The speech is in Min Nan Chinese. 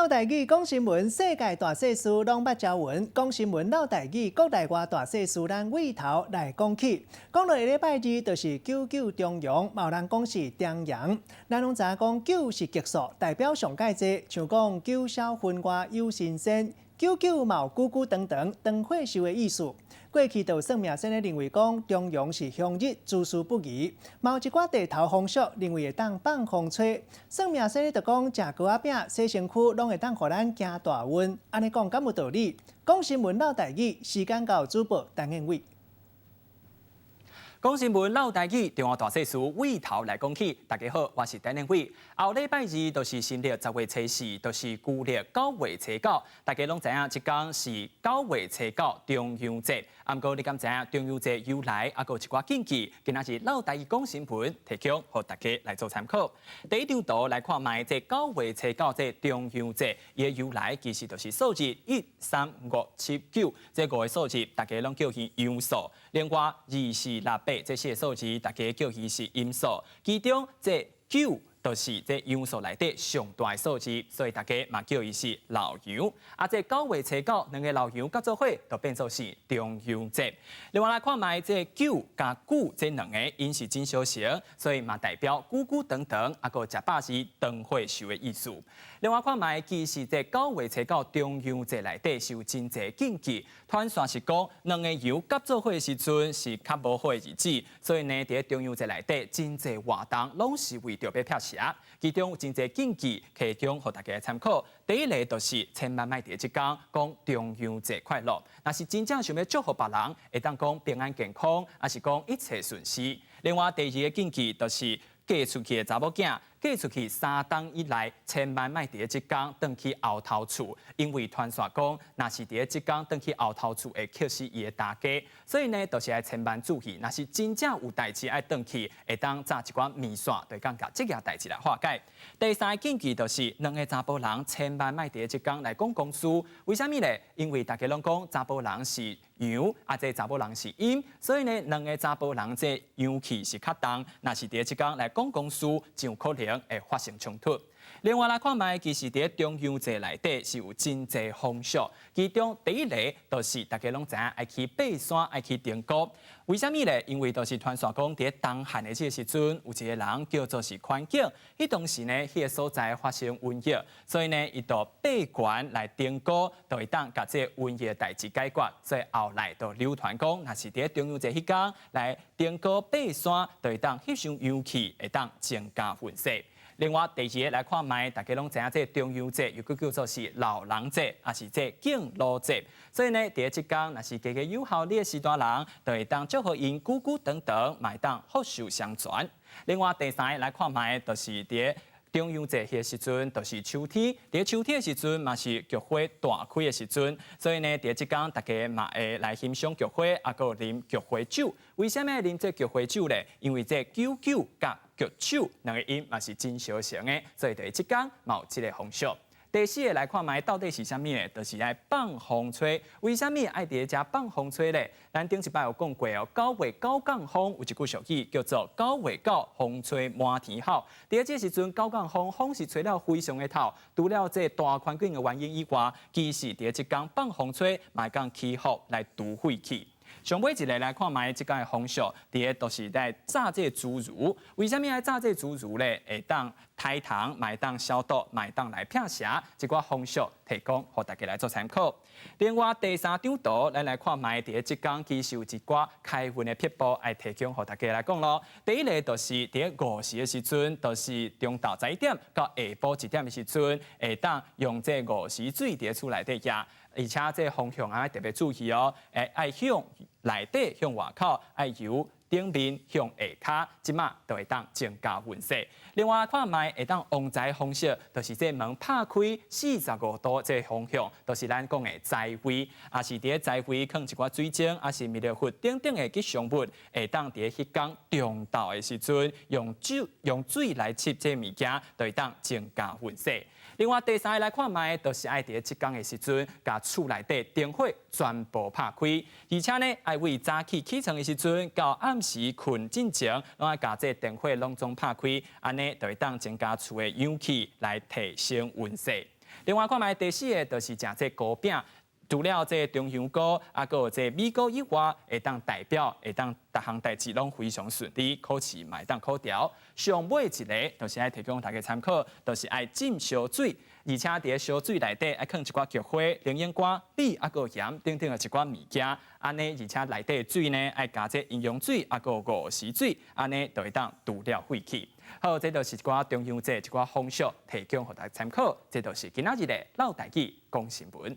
嘮台語講新聞，世界大細事攏捌朝聞。講新聞嘮台語，國內外大細事，咱對頭來講起。講到下禮拜二，就是九九重陽，嘛有人講是重陽。咱攏知影講九是吉數，代表上蓋濟，像講九霄雲外有神仙，九九嘛有久久長長長歲壽的意思。過去就有算命先生認為講重陽是凶日，諸事不宜。嘛有一寡地頭風俗認為會當放風吹。算命先生就講食糕仔餅、洗身軀，攏會當予咱行大運。按呢講敢有道理？講新聞嘮台語，時間到主播陳燕偉。講新聞嘮台語，中央大細事對頭來講起。大家好，我是陳連偉。後禮拜二就是新曆10月初4，就是舊曆9月初9。大家攏知影，這工是九月初九重陽節。毋過你敢知影重陽節由來，猶閣有一寡禁忌？今仔日嘮台語講新聞，提供予大家來做參考。第一張圖來看覓，這九月初九這重陽節，伊的由來其實就是數字一、三、五、七、九，這五个數字大家攏叫伊陽數。另外二、四、六、八這四个數字，大家叫伊是陰數。其中這九就是這陽數內底上大的數字，所以大家嘛叫伊是老陽。啊，這九月初九兩个老陽佮做伙，就變做是重陽節。另外來看覓，這九佮久這兩个𪜶是真相像，所以嘛代表久久長長，猶閣食飽是長歲壽的意思。另外看覓，其實這九月初九重陽節內底是有真濟禁忌，傳說是講兩个陽佮做伙的時陣是較無好的日子，所以呢，佇重陽節內底真濟活動攏是為著欲辟邪。其中有真濟禁忌，提供予大家參考。第一个就是千萬莫佇這工講重陽節快樂，若是真正想欲祝福別人，會當講平安健康，抑是講一切順遂。另外第二个禁忌就是嫁出去的查某囝，嫁出去3冬以內，千萬莫佇這工轉去後頭厝，因為傳說講，若是佇這工轉去後頭厝，會克死伊的大家。所以呢，就是愛千萬注意，若是真正有代誌愛轉去，會當紮一寡麵線，就會當共這件代誌來化解。第三个禁忌就是兩个查埔人千萬莫佇這工來講公事，為啥物咧？因為大家攏講查埔人是陽，啊，這查某人是陰，所以呢，兩个查埔人這陽氣是較重，若是佇這工來講公事，就有可能會發生衝突。另外來看覓，其實佇重陽節內底是有真濟風俗，其中第一个就是大家攏知影愛去爬山，愛去登高。為啥物咧？因為就是傳說講，佇東漢的這个時陣，有一个人叫做是寬景，彼當時呢，彼个所在發生瘟疫，所以呢，伊就爬懸來登高，就會當共這个瘟疫的代誌解決。所以後來就流傳講，若是佇重陽節彼工來登高爬山，就會當翕上陽氣，會當增加運勢。另外，第二个來看覓，大家攏知影這个重陽節又閣叫做是老人節，抑是這敬老節。所以呢，佇這工若是家家有孝你的序大人，就會當祝福𪜶久久長長，嘛會當福壽雙全。另外，第三个來看覓，就是佇重陽節彼个時陣，就是秋天。佇秋天的時陣，嘛是菊花大開的時陣，所以呢，佇這工大家嘛會來欣賞菊花，猶閣啉菊花酒。為啥物愛啉這菊花酒咧？因為這九九佮菊酒兩个音嘛是真相像的，所以佇這工嘛有這个風俗。第四个來看覓，到底是啥物咧？就是愛放風吹。為啥物愛佇遮放風吹咧？咱頂一擺有講過哦，九月九降風有一句俗語叫做“九月九，風吹滿天吼”。佇這時陣，九降風，風是吹了非常的透。除了這大環境的原因以外，其實佇這工放風吹，嘛會當祈福來除晦氣。上尾一个來看覓，這工的風俗，佇个就是在炸這个豬乳。為啥物愛炸這个豬乳咧？會當殺蟲，嘛會當消毒，嘛會當來辟邪。這寡風俗提供予大家來做參考。另外第三張圖，咱來看覓，佇个這工其實有一寡開運的撇步，愛提供予大家來講囉。第一个就是佇个午時的時陣，就是中晝11點到下晡1點的時陣，會當用這午時水佇厝內底舀。而且這方向愛特別注意哦，愛向內底向外口，愛由頂面向下跤，這馬就會當增加運勢。另外看覓會當旺財方式，就是這門拍開45度這方向，就是咱講的財位，抑是佇財位囥一寡水晶，抑是彌勒佛等等的吉祥物，會當佇彼工中晝的時陣，用水來揤這物件，就會當增加運勢。另外第三个來看覓，就是愛佇這工的時陣，共厝內底燈火全部拍開，而且呢，愛為早起起床的時陣到暗時睏進前，攏愛共這燈火攏總拍開，按呢就會當增加厝的陽氣來提升運勢。另外看覓第四个就是食這糕餅。除了這重陽糕，啊，閣有這米糕以外，會當代表會當逐項代誌攏非常順利，考試嘛會當考著。上尾一个就是愛提供大家參考，就是愛浸燒水，而且佇燒水內底愛囥一寡菊花、龍眼乾、米啊，閣鹽等等的一寡物件。按呢，而且內底水呢愛加這營養水，啊，閣五時水，按呢就會當除了廢氣。好，這就是一寡重陽節一寡風俗，提供予大家參考。這就是今仔日的落台語講新聞。